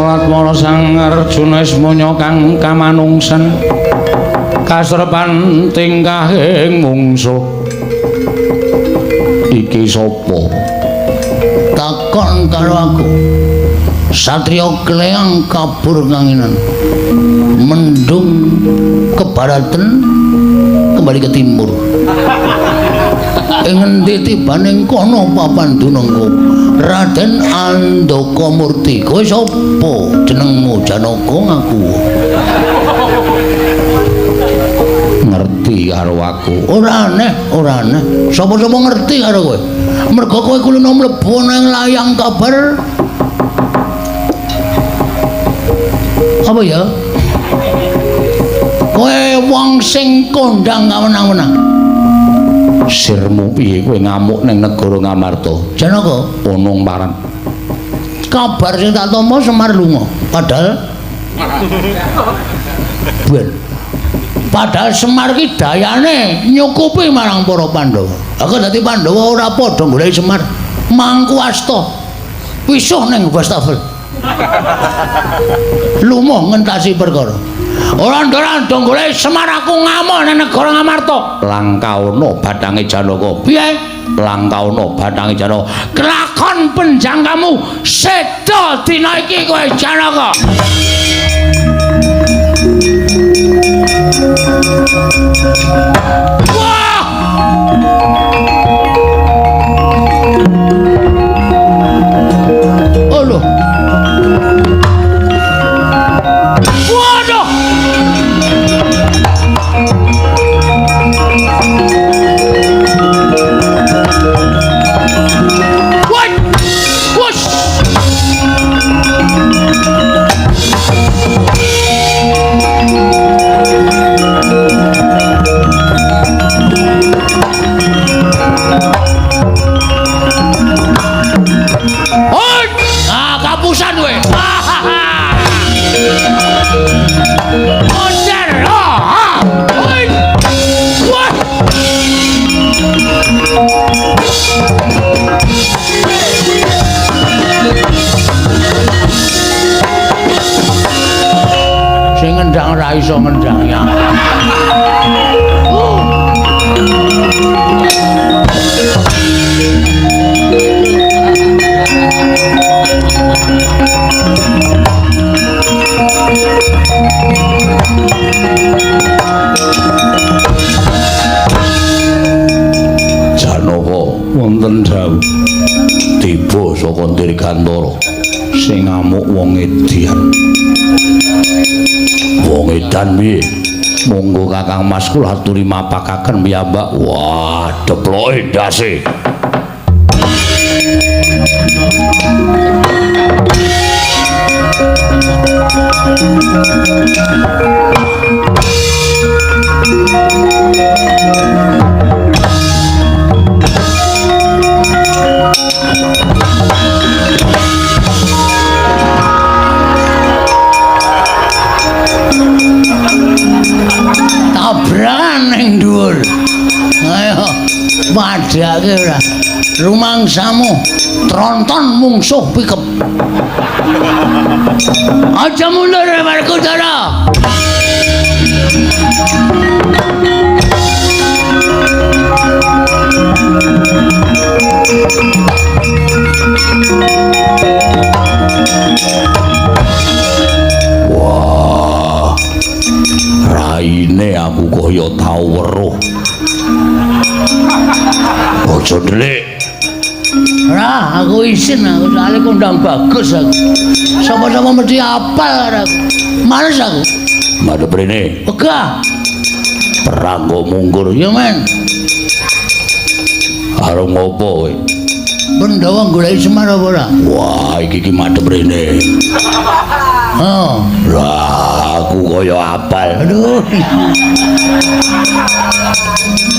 Latmana Sang Arjuna Ismaya kang kamanungsan kasrepan tingkahing mungsuh. Iki sapa? Takon karo aku. Satriya Kleyang kabur kanginan. Mendung ke baratan kembali ke timur. Ing ngendi tibane kono papan dunungku? Raden Andaka Murti. Kowe sapa? Jenengmu Janaka ngaku. Ngerti karo aku. Ora aneh, ora aneh. Sapa-sapa ngerti karo kowe. Mergo kowe kulino mlebu nang layang kabar. Apa ya? Kowe wong sing kondang kawenang-wenang. Sirmu piye kowe ngamuk ning negara Ngamarta? Janaka Onong marang. Kabar sing tak tampa Semar lunga. Padahal ben. Padahal Semar ki dayane nyukupi marang para Pandhawa. Aku dadi Pandhawa ora padha goleki Semar. Mangku asta. Wisuh ning wastafel. Lumuh ngentasi perkara. Ora ndora goleki Semar aku ngamuk ning negara Ngamarta. Langkaono bathange Janaka. Piye? Langkaono bathange Janaka. Kelakon penjangkamu seda dina iki kowe Janaka. Wah! Oh lho. Waduh. What? Wush. Hoi! Ah, kapusan kowe. Monster. Ah. Hoi. Wah. Sing ngendang ora iso ngendang ya. Janaka wonten dawuh tiba saka Dirgantara sing ngamuk wong edian. Wong edan piye? Monggo Kakang Mas kula aturi mapakaken piyambak. Wah, deploke ndase. Tabrakan ning dhuwur. Ayo padhake ora. Rumangsamu tronton mungsuh pikep. Aja mundur Werkudara. Wah. Raine aku kaya tau weruh. Aja ndelik. Ora, aku isin aku soalé kondang bagus aku. Sapa-sapa mesti apal karo aku. Males aku. Madhep rene. Wegah. Perang kok mungkur. Ya men. Arep ngopo kowe? Pandhawa goleki Semar apa ora? Wah, iki ki madhep rene. Oh, lah aku kaya apal. Aduh.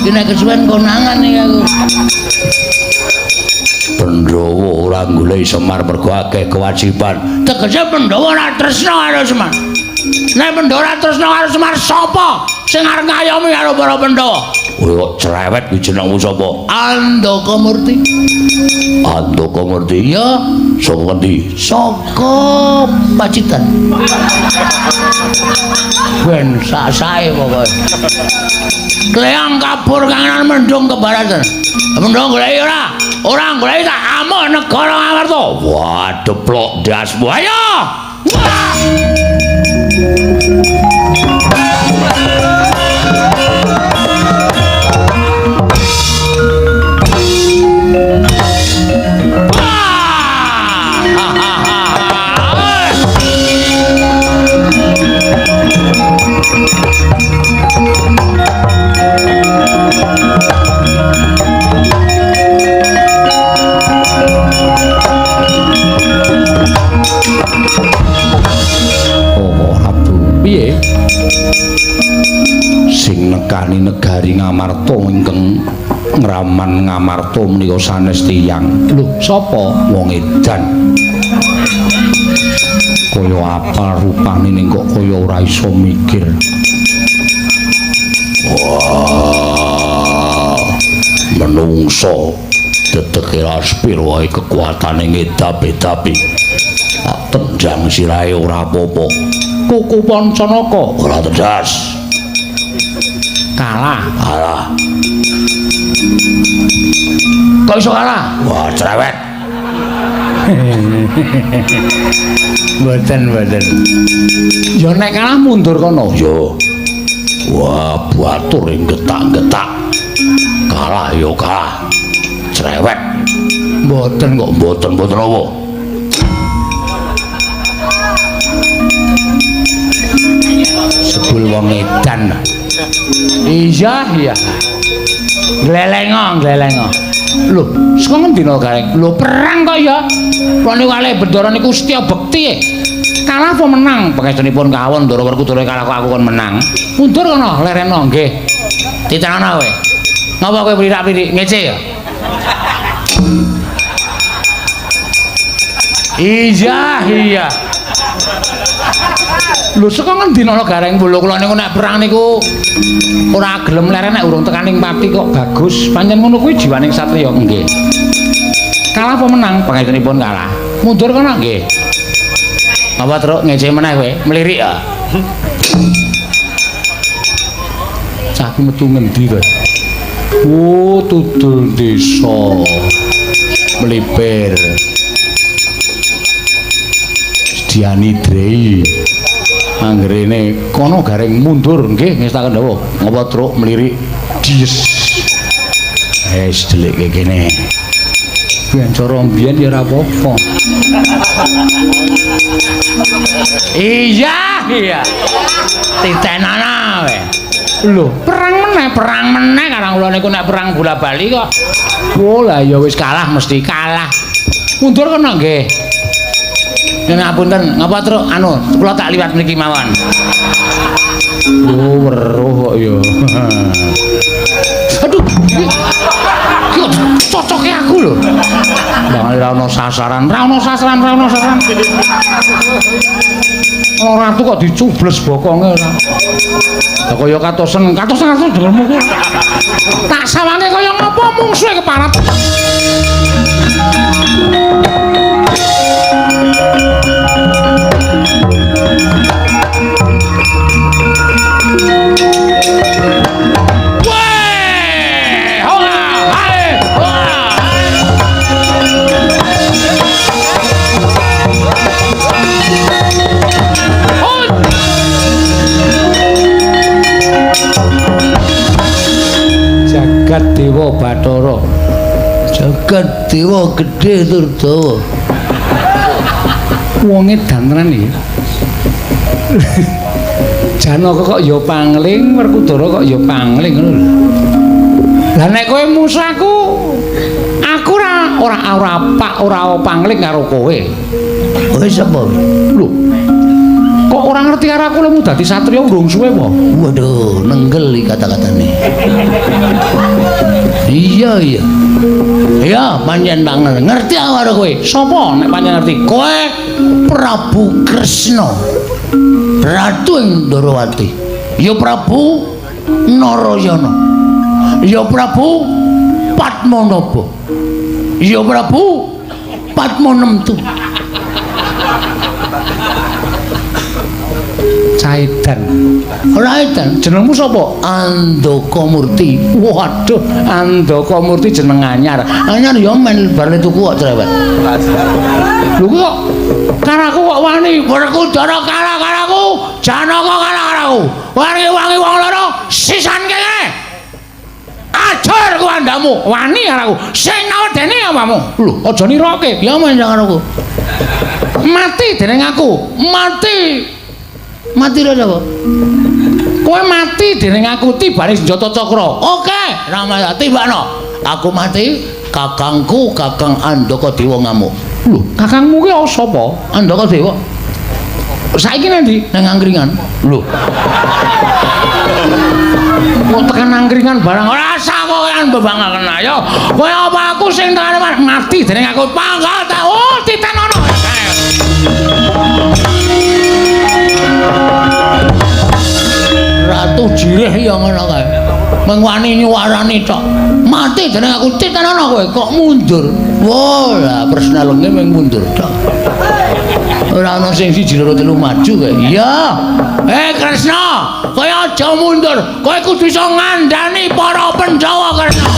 Iki nek kesuwen konangan iki aku. Pandhawa ora goleki Semar mergo akeh kewajiban. Tegese Pandhawa ora tresna karo Semar. Nek Pandhawa ora tresna karo Semar, sapa sing arep ngayomi karo para Pandhawa? Kowe kok cerewet kuwi jenengmu sapa? Andaka Murti. Andaka Murti. Ya, Saka ngendi? Saka Pacitan. Ben sak-sae pokoke. Kleang kabur kangenan mendung kebaratan. Mendung goleki ora? Ora goleki tak amuk negara Ngamarta. Wah, deplok ndasmu. Ayo. Wah! Oh, Prabu. Piye? Sing nekani negari Ngamarta ingkang ngraman Ngamarta menika sanes tiyang. Lho, sapa? Wong edan. Kaya apa rupane ning kok kaya ora iso mikir. Wah, menungso dedeke laspir wae kekuatane ngedap-edapi. Tak tenjang sirahe ora apa-apa. Kuku Pancanaka Ora tedas. kalah. Kalah. Kok iso kalah? Wah, cerewet. Mboten, mboten. Ya nek kalah mundur kono. Yo. Wah, batur ing getak-getak. Kalah yo kalah. Cerewet. Mboten kok. Mboten-mboten apa? Sebul wong edan. Iya, iya. Glelengo, glelengo. Lho, saka ngendi no Gareng? Lho, perang kok ya. Kula niku kalih Bendara niku setya bekti. Kalah apa menang? Pangestunipun kawon Ndara Werkudara kalah kok aku kon menang. Mundur kono, lereno nggih. Titenono kowe. Ngapa kowe mlirak-mlirik ngece ya? Iya, iya. Lho, saka ngendi no Gareng? Lho, kula niku nek perang niku ora gelem leren nek urung tekaning pati kok bagus. Pancen ngono kuwi jiwaning satriya. Nggih. Kalah apa menang? Pangestunipun kalah. Mundur kono nggih. Apa truk ngece meneh kowe? Mlirik ya. Cah ku metu ngendi to? Oh, tudul desa. Mlipir. Sediani Drei. Anggerene kono Gareng mundur nggih ngestaken dawuh. Ngapa truk mlirik? Dies. Wis delikke kene. Biyen cara mbiyen ya ora apa-apa. Iya, iya. Titenana kowe. Lho, perang meneh karang kula niku nek perang bola-bali kok. Oh, lah ya wis kalah mesti kalah. Mundur kono nggih. Yen ngapunten, ngapa truk anu kula tak liwat mriki mawon. Oh, weruh kok ya. Aduh. Iki cocoke aku lho. Bang ora ono sasaran, ora ono sasaran, ora ono sasaran. Ora ratu kok dicubles bokonge ora. Lah kaya katosen, katosen katosen delemu ku. Tak sawange kaya ngapa mungsuhe keparat. Weh, hola, hae, hola. Hoi. Jagat Dewa Bathara. Jagat Dewa gedhe tur dawa. Wong edan tenan iki. Janaka kok ya pangling, Werkudara kok ya pangling ngono lho. Lah nek kowe musuh aku, aku ora ora ora pak ora pangling karo kowe. Kowe sapa? Lho. Kok ora ngerti karo aku lemu dadi satriya urung suwe apa? Waduh, nenggel iki kata-katane. Iya, iya. Iya, pancen banget. Ngerti aku karo kowe. Sapa nek pancen ngerti? Kowe Prabu Kresna. Ratu ing Ndorowati. Ya Prabu Narayana. Ya Prabu Padmanaba. Ya Prabu Padmanemtu. Caidan. Ora edan. Jenengmu sapa? Andaka Murti. Waduh, Andaka Murti jeneng anyar. Anyar ya men bar tuku kok cerewet. Lho kok karaku kok wani? Werkudara kalah karaku, Janaka kalah karaku. Wangi-wangi wong loro sisan kene. Ajar ku andamu, wani karaku. Sing nawedene apamu? Lho, aja niroke. Ya men karo aku. Mati dening aku. Mati. Mati lho sapa? Kowe mati dening aku tibane senjata cakra. Oke, Rama tibakno. Aku mati, kakangku Kakang Andaka Dewa ngamuk. Lho, kakangmu ki sapa? Andaka Dewa. Saiki nang ndi? Nang angkringan. Lho. Kok tekan angkringan barang ora usah kowe bebangaken ayo. Kowe apa aku sing tekan mati dening aku pangkat. Oh, titenono. Ratu Jirih ya ngono kae. Mung wani nyuwarani tok. Mati dening aku titenono kowe kok mundur. Wah, lah persnelenge mung mundur tok. Ora ana sing siji loro telu maju kae. Iya. Kresna, kowe aja mundur. Kowe kudu iso ngandani para Pandhawa, Kresna.